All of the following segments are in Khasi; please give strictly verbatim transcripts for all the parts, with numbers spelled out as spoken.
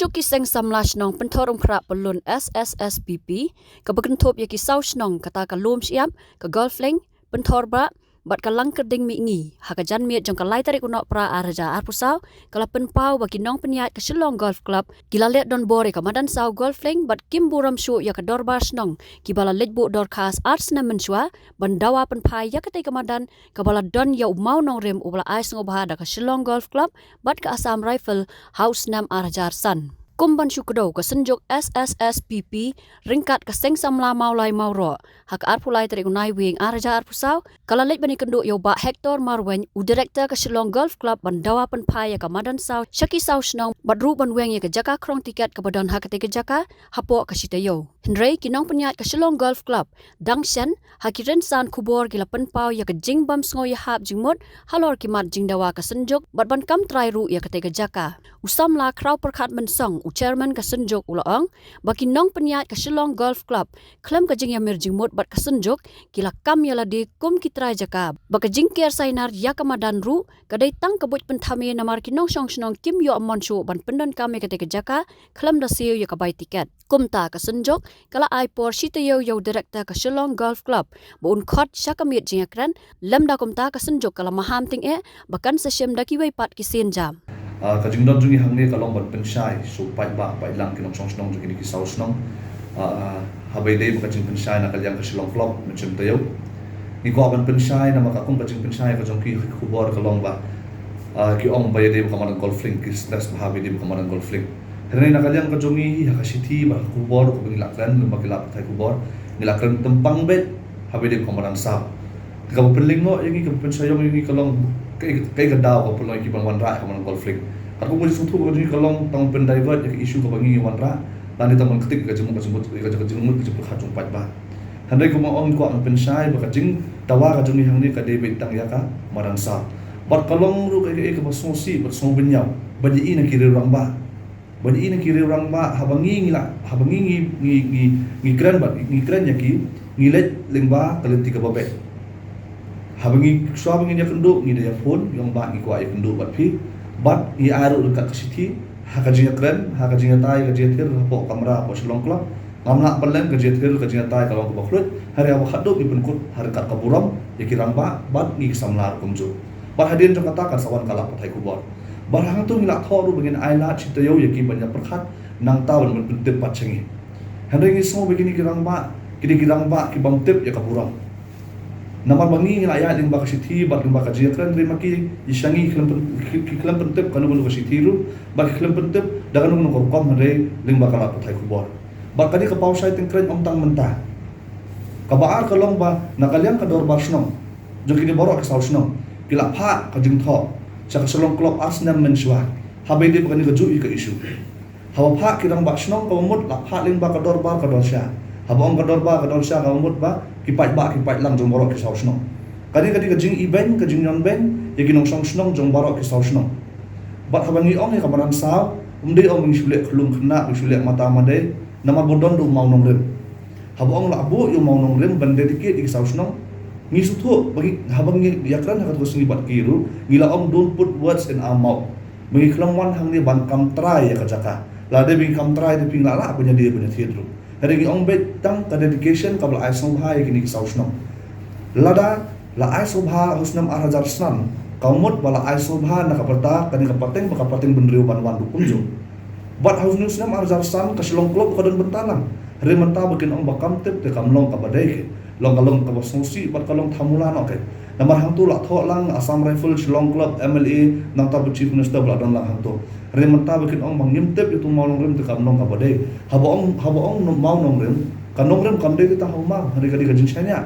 Ki seng samla shnong Pynthorumkhrah Pyllun S S S P P, kaba kynthup ïa ki saw shnong kata ka Lumshyiap, ka Golfleng, Pynthorumkhrah, bad ka Langkyrding Mihngi, ha ka janmiet jong ka lai tarik u Nohprah ar hajar arphew saw, ka la pynpaw ba ki nongpynïaid ka Shillong Golf Club ki la leit donbor ïa ka madan saw Golfleng bad kim burom shuh ïa ka dorbar shnong kiba la leit buh dorkhas ar snem mynshuwa ban dawa pynphai ïa katei ka madan kaba la don ïa u mawnongrim uba la ai sngewbha da ka Shillong Golf Club bad ka Assam Rifle ha u snem ar hajar san. Kum ban shu kdew, ka Synjuk S S S P P ryngkat ka Seng Samla Mawlai Mawroh, ha ka arphew lai tarik u Naiwieng ar hajar arphew saw, ka la leit ban ïakynduh ïa u Bah Hector Marwein, u Director ka Shillong Golf Club, ban dawa pynphai ïa ka madan saw sha ki saw shnong bad ruh ban weng ïa ka jaka khrong tiket kaba don ha katei ka jaka hapoh ka shi taïew. Hynrei ki nongpynïaid ka Shillong Golf Club dang shen, ha ki rynsan khubor ki la pynpaw ïa ka jingbym sngew ïahap jingmut halor ki mat jingdawa ka Synjuk bad ban kam trai ruh ïa katei ka jaka. U samla Khrawpyrkhat Mynsong, u Chairman ka Synjuk, u la ong ba ki nongpynïaid ka Shillong Golf Club khlem ka jingïamir jingmut bad ka Synjuk, ki la kam ïa lade kum ki trai jaka ba ka jingker sainar ïa ka madan ruh ka dei tang ka buit pynthame namar ki nongshong shnong kim ïoh mon shuh ban pyndonkam ïa katei ka jaka khlem da siew ïa ka bai tiket. Kumta ka Synjuk ka la ai por shi taïew ïa u Director ka Shillong Golf Club ba un khot sha ka miet jingïakren, lymda kumta ka Synjuk ka la maham tyngeh ba kan sa shim da kiwei pat ki sienjam. Ah, ka jingdon jong ngi hangne ka long ban pynshai sha u paidbah paidlang, ki nongshong shnong jong kine ki saw shnong. Ah, haba ïadei bad ka jingpynshai na ka liang ka Shillong Club mynshem taïew, ngi kwah ban pynshai namar ka kum ka jingpynshai ka jong ki, khubor ka long ba, ah, ki ong ba ïadei bad ka madan Golfleng, ki stres bha ba ïadei bad ka madan Golfleng. Hynrei na ka liang ka jong ngi, ha ka shithi bad ka khubor kaba ngi la kren lyngba ki lad pathai khubor, ngi la kren tympang beit haba ïadei bad ka madan saw. Kaba pynlyngngoh ïa ngi, kaba pynshai ïa ngi ka long kaei, kaei ka daw kaba pynlong ïa ki ban wanrah ïa ka madan Golfleng. Katkum ka jingsngewthuh ka jong ngi ka long tang ban pyn-divert ïa ka issue kaba ngi wanrah, lane tang ban ktik ïa ka jingmut, ka jingmut, ka jingmut, ka jingpyrkhat jong u paidbah. Hynrei kumba ong, ngi kwah ban pynshai ba ka jingdawa ka jong ngi hangne ka dei beit tang ïa ka madan saw. Bad ka long ruh kaei kaei kaba sngewsih bad sngewbynñiaw ban ïohi na ki riew rangbah. Ban ïohi na ki riew rangbah, haba ngi, ngi la, haba ngi, ngi, ngi, ngi, ngi kren bad, ngi kren ïa ki, ngi leit lyngba ka lynti kaba beit. Haba ngi, shuwa ba ngin ïakynduh, ngi da ïa phone, ïa ong, "Bah, ngi kwah ïakynduh bad phi." Bad ngi ai ruh ryngkat ka shithi, ha ka jingïakren, ha ka jingïatai, ka jingïathir hapoh kamra, hapoh Shillong Club. Ngam lah ban lem, ka jingïathir, ka jingïatai ka long kaba khluit, hynrei haba khatduh ngi pynkut ha ryngkat ka burom ïa ki rangbah bad ngi ki samla ruh kumjuh. Bad hadien jong kata kan sa wan ka lad pathai khubor. Bad hangto ngi la thoh ruh ba ngin ailad shi taïew ïa ki ban ïa pyrkhat, nangta ban pyntip pat sha ngi. Hynrei ngi sngew ba kine ki rangbah, kine ki rangbah ki bym tip ïa ka burom. Namar ba ngi, ngi la ïaid lyngba ka shithi bad lyngba ka jingïakren, hynrei ma ki, ïa sha ngi ki khlem pyn-, ki, ki khlem pyntip kano kano ka shithi ruh, bad ki khlem pyntip da kano kano ka rukom, hynrei lyngba ka lad pathai khubor. Bad kane ka paw shai tyngkreiñ ym tang mynta. Kaba ar ka long ba na ka liang ka dorbar shnong jong kine baroh ki saw shnong, ki la phah ka jingthoh sha ka Shillong Club ar snem mynshuwa, haba ïadei bad kane kajuh hi ka issue. Haba phah ki rangbah shnong, kaba mut la phah lyngba ka dorbar ka dorsha. Haba ong ka dorbar ka dorsha, kaba mut ba ki paidbah ki paidlang jong baroh ki saw shnong. Kane ka dei ka jingibeiñ, ka jingïohbeiñ ïa ki nongshong shnong jong baroh ki saw shnong. Bad haba ngi ong ïa ka madan saw, ym dei ong ba ngi shu leh khyllung khynnah, ngi shu leh mata madei, namar ba don da u mawnongrim. Haba ong la buh ïa u mawnongrim ban dedicate ïa ki saw shnong, ngi sngewthuh ba ngi, haba ngi ïakren ha katu ka sngi bad ki ruh, ngi la ong, "Don't put words in our mouth." Ba ngi khlem wan hangne ban kam trai ïa ka jaka. Lada ba ngi kam trai, te phi, ngi la lah ban ïadei ban ïathied ruh. Hynrei ngi ong beit tang ka dedication kaba la ai sngewbha ïa kine ki saw shnong. Lada la ai sngewbha ha u snem ar hajar san, ka mut ba la ai sngewbha na ka bynta kane ka pateng, ba ka pateng bynriew ban wan ruh kumjuh. Bad ha une u snem ar hajar san ka Shillong Club ka don bynta lang. Hynrei mynta ba kin ong ba kam tip, te kam long kaba dei, ka long, ka long kaba sngewsih bad ka long thamula noh, ka. Namar hangto la thoh lang Assam Rifle, Shillong Club, M L A, nangta bad Chief Minister ba la don lang hangto. Hynrei mynta ba kin ong ba ngim tip ïa utu u mawnongrim, te kam long kaba dei. Haba ong, haba ong mawnongrim, ka nongrim kam dei tang ha u maw, hynrei ka dei ka jingshaniah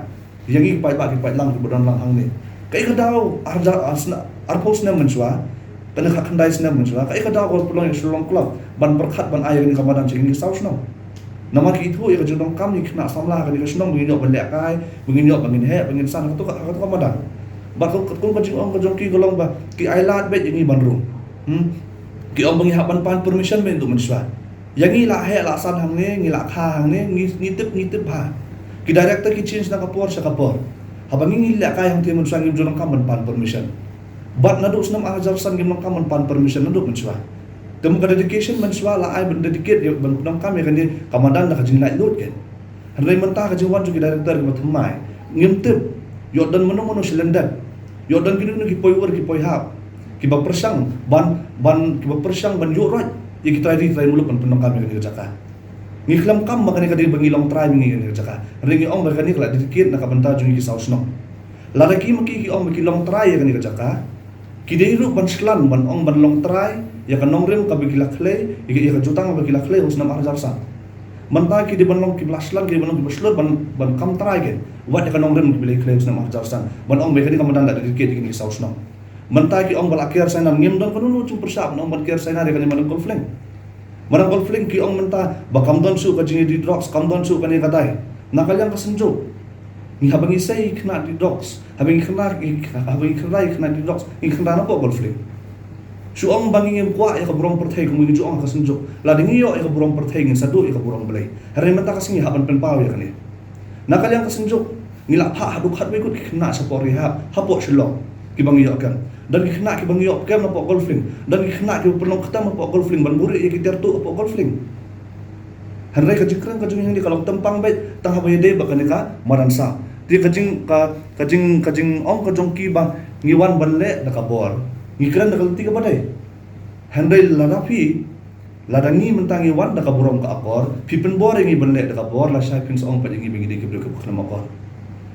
ïa ngi ki paidbah ki paidlang kiba don lang hangne. Kaei ka daw ar hajar, ar sna-, arphew snem mynshuwa, kane ka khyndai snem mynshuwa, kaei ka daw kaba pynlong ïa ka Shillong Club ban pyrkhat ban ai ïa kane ka madan sha kine ki saw shnong? Namar ki ithuh ïa ka jingdonkam ïa ki khynnah samla ha kane ka shnong, ba ngin ïoh ban lehkai, ba ngin ïoh, ba ngin heh, ba ngin san ha katu ka, ha katu ka madan. Bad ka, ka, ka jingong ka jong ki ka long ba ki ailad beit ïa ngi ban rung. Hmm? Ki ong ba ngi hap ban pan permission beit naduh mynshuwa. Ïa ngi la heh la san hangne, ngi la kha hangne, ngi, ngi tip, ngi tip bha. Ki director ki change na ka por sha ka por. Haba ngi, ngi lehkai hangtei mynshuwa, ngim ju donkam ban pan permission. Bad naduh u snem ar hajar san ngim donkam ban pan permission naduh mynshuwa. Te mo ka dedication mynshuwa la ai ban dedicate ïa ban pyndonkam ïa kane ka madan da ka jinglaitluid kan. Hynrei mynta ka jingwan jong ki director kiba thymmai, ngim tip ïoh don mano mano shalyndet, ïoh don kino kino ki poiwur ki poihap kiba pyrshang ban, ban kiba pyrshang ban ïuh roit ïa ki trai ri trai muluk ban pyndonkam ïa kane ka jaka. Ngi khlem kam ba kane ka dei ba ngi long trai ba ngi ïa kane ka jaka. Hynrei ngi ong ba kane ka la dedicate na ka bynta jong ngi ki saw shnong. Lada ki ma ki ki ong ba ki long trai ïa kane ka jaka, ki dei ruh ban shlur ban ong ban long trai ïa ka nongrim kaba ki la khlei, ïa ka, ïa ka jutang kaba ki la khlei ha u snem ar hajar san. Mynta ki dei ban long kiba la shlur, ki dei ban long kiba shlur ban, ban kam trai kan, wat ïa ka nongrim kaba la khlei ha u snem ar hajar san, ban ong ba kane ka madan la dedicate ïa kine ki saw shnong. Mynta ki ong ba la ker sainar, ngim don kano kano jingpyrshah ban ong ban ker sainar ïa kane madan Golf Link. Madan Golf Link ki ong mynta ba kam don shuh ka jingïadei drugs, kam don shuh kane ka dei. Na ka liang ka Synjuk, ngi, haba ngi sei khynnah dei drugs, haba ngi khynnah, haba ngi khynnah dei drugs, ngi khynnah napoh Golf Link. Shu ong ba ngi ngim kwah ïa ka burom pyrthei, kum ngi ju ong ha ka Synjuk. Lada ngi ïoh ïa ka burom pyrthei, ngin sa duh ïa ka burom Blei. Hynrei mynta ka sngi hap ban pynpaw ïa kane. Na ka liang ka Synjuk, ngi la phah haduh khatwei ngut ki khynnah shapoh rehab hapoh Shillong kiba ngi ïoh kem. Don ki khynnah kiba ngi ïoh kem napoh Golf Link. Don ki khynnah kiba pynlong ktem napoh Golf Link ban buhrieh ïa ki tiar tuh hapoh Golf Link. Hynrei ka jingkren ka jong ngi hangne ka long tymmen beit tang haba ïadei bad kane ka madan saw. Te ka jing, ka, ka jing, ka jingong ka jong ki ba ngi wan ban leh da ka bor, ngi kren da ka lynti kaba dei. Hynrei lada phi, lada ngi mynta ngi wan da ka burom ka akor, phi pynbor ïa ngi ban leh da ka bor, lashai phin sa ong pat ïa ngi ba ngi dei ki briew kiba khlem akor.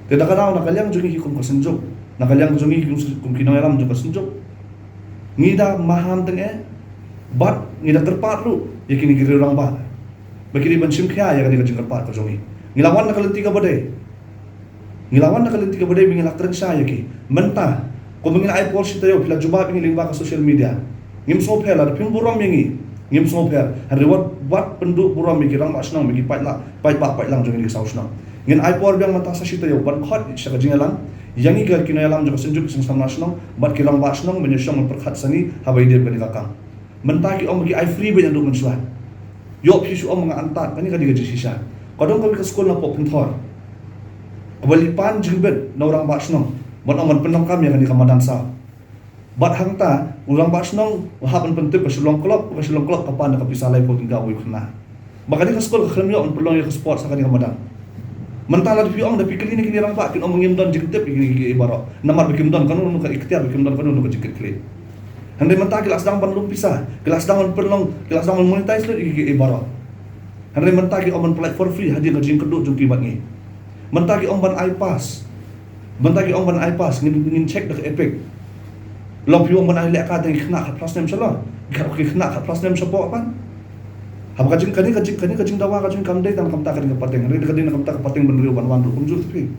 Te da ka daw na ka liang jong ngi hi kum ka Synjuk, na ka liang jong ngi kum, kum ki nongïalam jong ka Synjuk, ngi da maham teng eh bad ngi da kyrpad ruh ïa kine ki riew rangbah ba ki dei ban shim khia ïa kane ka jingkyrpad ka jong ngi. Ngi la wan da ka lynti kaba dei. Ngi la wan da ka lynti kaba dei ba ngi la kren shai ïa ki. Mynta, kumba ngi la ai por shi taïew, phi la jubab ïa ngi lyngba ka social media. Ngim sngewpher, lada phim burom ïa ngi, ngim sngewpher. Hynrei wat, wat pynduh burom ïa ki rangbah shnong, ïa ki paidbah, paidbah paidlang jong ngi ki saw shnong. Ngin ai por biang mynta sa shi taïew ban khot sha ka jingïalang ïa ngi ki nongïalam jong ka Synjuk Ki Samla Shnong bad ki rangbah shnong ban ïashong ban pyrkhat sha ngi haba ïadei bad kane ka kam. Mynta ki ong ba ki ai free beit naduh mynshuwa. Ïoh phi shu ong ba nga antad, kane ka dei ka jingshisha. Ka don kawei ka skul napoh Pynthor kaba leit pan jingbit na u rangbah shnong ban ong ban pyndonkam ïa kane ka madan saw. Bad hangta u rangbah shnong u hap ban pyntip ka Shillong Club, ka Shillong Club ka pan da ka pisa laiphew tyngka uwei u khynnah. Ba kane ka skul ka khlem ïoh ban pynlong ïa ka sports ha kane ka madan. Mynta lada phi ong da phi kylli na kine rangbah, kin ong ba ngim don jingtip ïa kine kiei kiei baroh, namar ba kim don kano kano ka iktiar, ba kim don kano kano ka jingkitkhlieh. Hynrei mynta ki la sdang ban lum pisa, ki la sdang ban pynlong, ki la sdang ban monetize lut ïa kiei kiei baroh. Hynrei mynta ki ong ban pynlait for free hadien ka jingkyrduh jong ki bad ngi. Mynta ki ong ban ai pass. Mynta ki ong ban ai pass, ngin, ngin check da ka EPIC. Long phi ong ban ai leh ka, tang ki khynnah khatphra snem shalor, ki khynnah khatphra snem shapoh pat. Haba ka jing, kane ka jing, kane ka jingdawa ka jong ngi kam dei tang na ka bynta kane ka pateng, hynrei ka dei na ka bynta ka pateng bynriew ban wan ruh, kumjuh phi.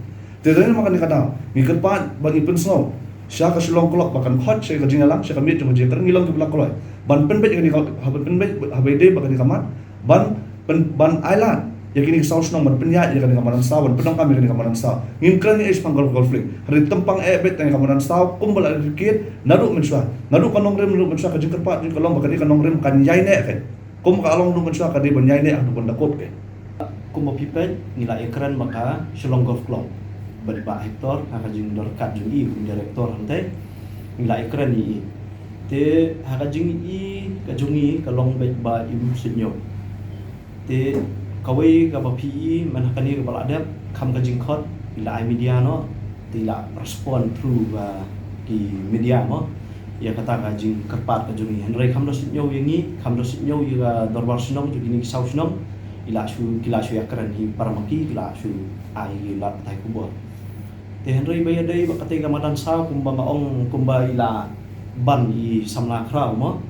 Te dei namar kane ka daw ngi kyrpad ba ngi pynsngew sha ka Shillong Club ba kan khot sha ka jingïalang, sha ka miet jong ka jingkren, ngi long kiba la kloi ban pynbeit kane ka, haba pynbeit, haba ïadei bad kane ka mat, ban pyn, ban ailad ïa kine ki saw shnong ban pynïaid ïa kane ka madan saw, ban pyndonkam ïa kane ka madan saw. Ngim kren ïa ei shaphang Golf, Golf Link, hynrei tym pang eh beit ïa kane ka madan saw kumba la dedicate naduh mynshuwa, naduh ka nongrim, naduh mynshuwa. Ka jingkyrpad jong ngi ka long ba kane ka nongrim kan ïaineh kan. Kum ka long naduh mynshuwa, ka dei ban ïaineh haduh ban da kut kan. Kumba phi peit, ngi la ïakren bad ka Shillong Golf Club bad i Bah Hector ha ka jingdon ryngkat jong i kum director hangtei. Ngi la ïakren ïa i. Te ha ka jingi ka jong i ka long beit ba im sngewthuh. Te kawei kaba phi i mynta kane kaba la dep, kham ka jingkhot, i la ai media noh, te i la respond through, uh, ki media mo. Ïa kata ka jingkyrpad ka jong i. Hynrei kham da sngewthuh ïa ngi, kham da sngewthuh ïa ka dorbar shnong jong kine ki saw shnong. I la shu, ki la shu ïakren hi para ma ki, ki la shu ai ïa la katai khubor. Te hynrei ba ïadei bad katei ka madan saw kumba nga ong kumba i la ban i samla khraw mo.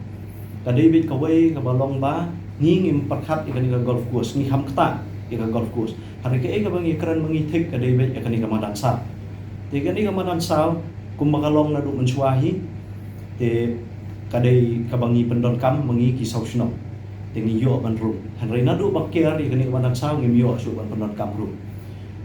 Ka dei beit kawei kaba long ba ngi ngim pyrkhat ïa kane ka golf course, ngi kham ktah ïa ka golf course. Hynrei kaei kaba ngi kren ma ngi thik ka dei beit ïa kane ka madan saw. Te kane ka madan saw kumba ka long naduh mynshuwa hi. Te ka dei kaba ngi pyndonkam ma ngi ki saw shnong. Te ngi ïoh ban rung. Hynrei naduh ba kiar ïa kane ka madan saw ngim ïoh shuh ban pyndonkam rung.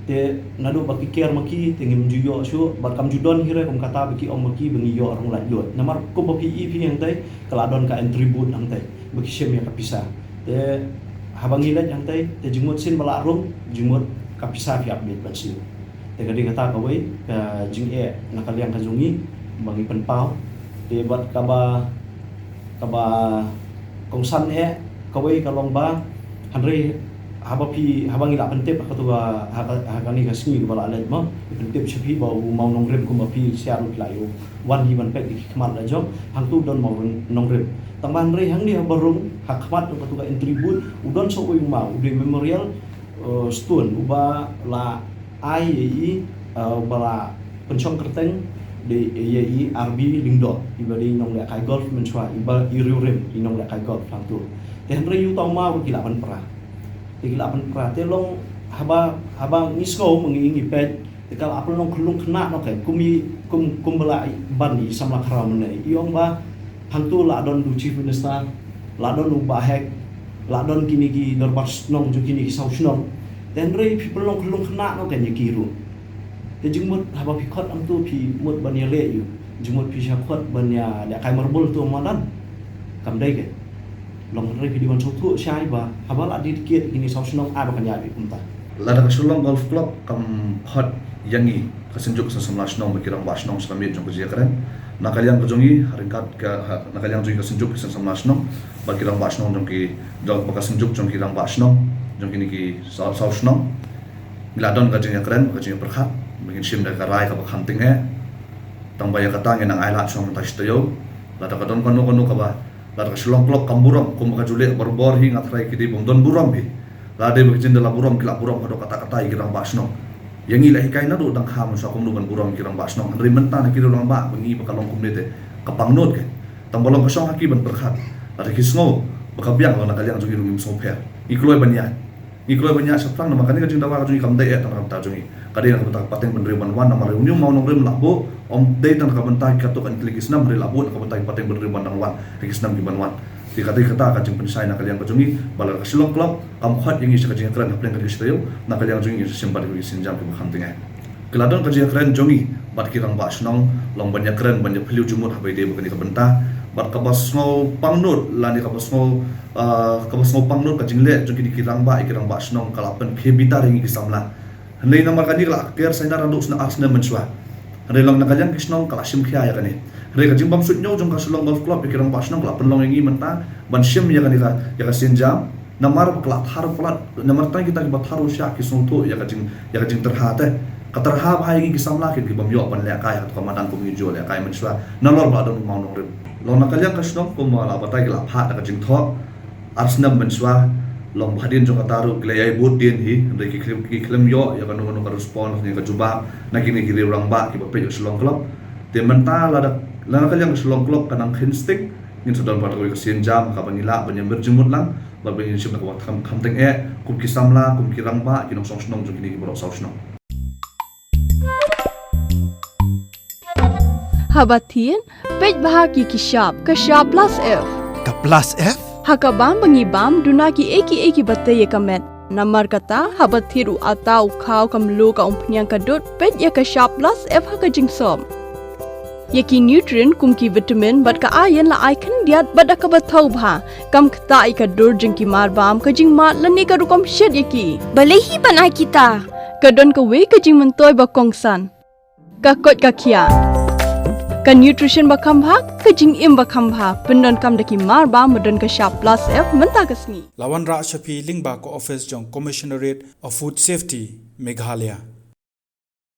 Te naduh ba ki kiar ma ki te ngim ju ïoh shuh, bad kam ju don hi re kum kata ba ki ong ma ki ba ngi ïoh rung laitluid. Namar kumba phi i phi hangtei ka la don ka entry booth hangtei ba ki shim ïa ka pisa. Te haba ngi leit hangtei te jingmut sien ba la rung, jingmut ka pisa phi hap bit ban siew. Te ka dei kata kawei ka jingeh na ka liang ka jong ngi ba ngi pynpaw. Te bad kaba, kaba Kongsan eh, kawei ka long ba, hynrei haba phi, haba ngi la pyntip ha katu ka, ha ka, ha kane ka sngi kaba la leit mo, ngi pyntip sha phi ba u mawnongrim kumba phi sha ruh phi la ïoh wan hi ban peit ki khmat la jong, hangtu don mawnongrim. Tang ba hynrei hangne haba rung ha khmat jong katu ka entry booth, u don sa uwei u maw, u dei memorial, eh, stone, uba la ai ïa i, eh, uba la pynshong kyrteng dei ïa i R B Lyngdoh, iba dei i nonglehkai golf mynshuwa, iba i riewrim i nonglehkai golf hangtu. Te hynrei uta u maw ruh ki la pynpra. Te ki la pynpra. Te long haba, haba ngi sngew ma ngi ngi peit, te ka la pynlong khyllung khynnah noh kein, kum i, kum, kumba la ban i samla khraw mynne. I ong ba hangtu la don u Chief Minister, la don u Bah Hek, la don kine ki dorbar shnong jong kine ki saw shnong. Te hynrei phi pynlong khyllung khynnah noh kein ïa ki ruh. Te jingmut haba phi khot hangtu phi mut ban ïaleh ïa u. Jingmut phi sha khot ban ïalehkai marbul tu madan. Kam dei kein. Long hynrei phi dei ban sngewthuh shai ba haba la dedicate kine saw shnong ai ba kan ïaid kumta. Lada ka Shillong Golf Club kam khot ïa ngi ka Synjuk ka Seng Samla Shnong bad ki Rangbah Shnong sha ka miet jong ka jingïakren, na ka liang ka jong ngi ha ryngkat ka, ha, na ka liang jong ngi ka Synjuk ka Seng Samla Shnong bad ki Rangbah Shnong jong ki, jong, bad ka Synjuk jong ki Rangbah Shnong jong kine ki saw, saw shnong, ngi la don ka jingïakren, ka jingïapyrkhat ba ngin shim da ka rai kaba kham tyngeh. Tang ba ïa kata ngin nang ailad shuwa mynta shi taïew. Lada ka don kano kano kaba, lada ka Shillong Club kam burom, kumba ka ju leh barabor hi, nga tharai ki dei bym don burom hi. Lada dei ba ki jin da la burom, ki la burom haduh katta katta ïa ki Rangbah Shnong. Ïa ngi la hikai naduh dang kha mynshuwa kumno ban burom ïa ki Rangbah Shnong. Hynrei mynta na ki rangbah ba ngi ba ka long kumne te ka pangnud kein. Tang ba long ka shong ha ki ban pyrkhat. Lada ki sngew ba ka biang, long na ka liang jong ngi ruh ngim sngewpher. Ngi kloi ban ïaid. Ngi kloi ban ïaid shaphrang namar kane ka jingdawa ka jong ngi kam dei eh tang na ka bynta jong ngi. Ka dei na ka bynta ka pateng bynriew ban wan namar une u mawnongrim la buh, ym dei tang na ka bynta katto katne tylli ki snem, hynrei la buh na ka bynta ki pateng bynriew ban dang wan ha ki snem ki ban wan. Te ka dei kata ka jingpynshai na ka liang ka jong ngi ba lada ka Shillong Club kam khot ïa ngi sha ka jingïakren hapdeng kane ka shi taïew, na ka liang jong ngi ngin sa shim pat ïa ki sienjam kiba kham tyngeh. Ki la don ka jingïakren jong ngi bad ki Rangbah Shnong, long ban ïakren ban ïaphylliew jingmut haba ïadei bad kane ka bynta, bad kaba sngew pangnud lane kaba sngew, ah, kaba sngew pangnud ka jingleh jong kine ki rangbah ïa ki Rangbah Shnong ka la pynkhie bitar ïa ngi ki samla. Hynrei namar kane ka la ker sainar naduh snem, ar snem mynshuwa. Hynrei long na ka liang ki shnong ka la shim khia ïa kane. Hynrei ka jingbym suidñiew jong ka Shillong Golf Club ïa ki Rangbah Shnong ka la pynlong ïa ngi mynta ban shim ïa kane ka, ïa ka sienjam. Namar ba ka la thar palat, namar tang kita kiba thar u shah ki sngewthuh ïa ka jing, ïa ka jingtyrha te. Ka tyrha bha ïa ngi ki samla kin ki bym ïoh ban lehkai ha ka madan kum ngi ju lehkai mynshuwa. Nalor ba don u mawnongrim. Long na ka liang ka shnong kumba la batai ki la phah da ka jingthoh. Ar snem mynshuwa, long ba hadien jong kata ruh ki la ïai bud dien hi, hynrei ki khlem, ki khlem ïoh ïa kano kano ka response ne ka jubab na kine ki riew rangbah kiba peit ïa ka Shillong Club. Te mynta lada, lada ka liang ka Shillong Club ka nang khynsting, ngin sa don pat kawei ka sienjam kaba ngi lah ban ïamir jingmut lang bad ba ngin shim da kaba kham, kham tyngeh kum ki samla, kum ki rangbah, ki nongshong shnong jong kine ki baroh saw shnong. Haba thied, peit bha ïa ki shap, ka shap plus F. Ka plus F? Ha ka bam ba ngi bam, duna kiei kiei kiba tei ïa ka met. Namar kata, haba thied u atta, u khaw, ka mluh, ka umphniang, ka dud, peit ïa ka shap plus F ha ka jingsop. Ïa ki nutrient kum ki vitamin bad ka iron la ai khyndiat bad da kaba thaw bha. Kam ktah ïa ka dur jong ki marbam, ka jingmad lane ka rukom shet ïa ki. Balei hi ban ai kita? Ka don kawei ka jingmyntoi ba kongsan. Ka koit ka khiah. Ka nutrition ba kham bha, ka jingim ba kham bha. Pyndonkam da ki marbam ba don ka shap plus F mynta ka sngi. La wanrah sha phi lyngba ka office jong Commissionerate of Food Safety, Meghalaya.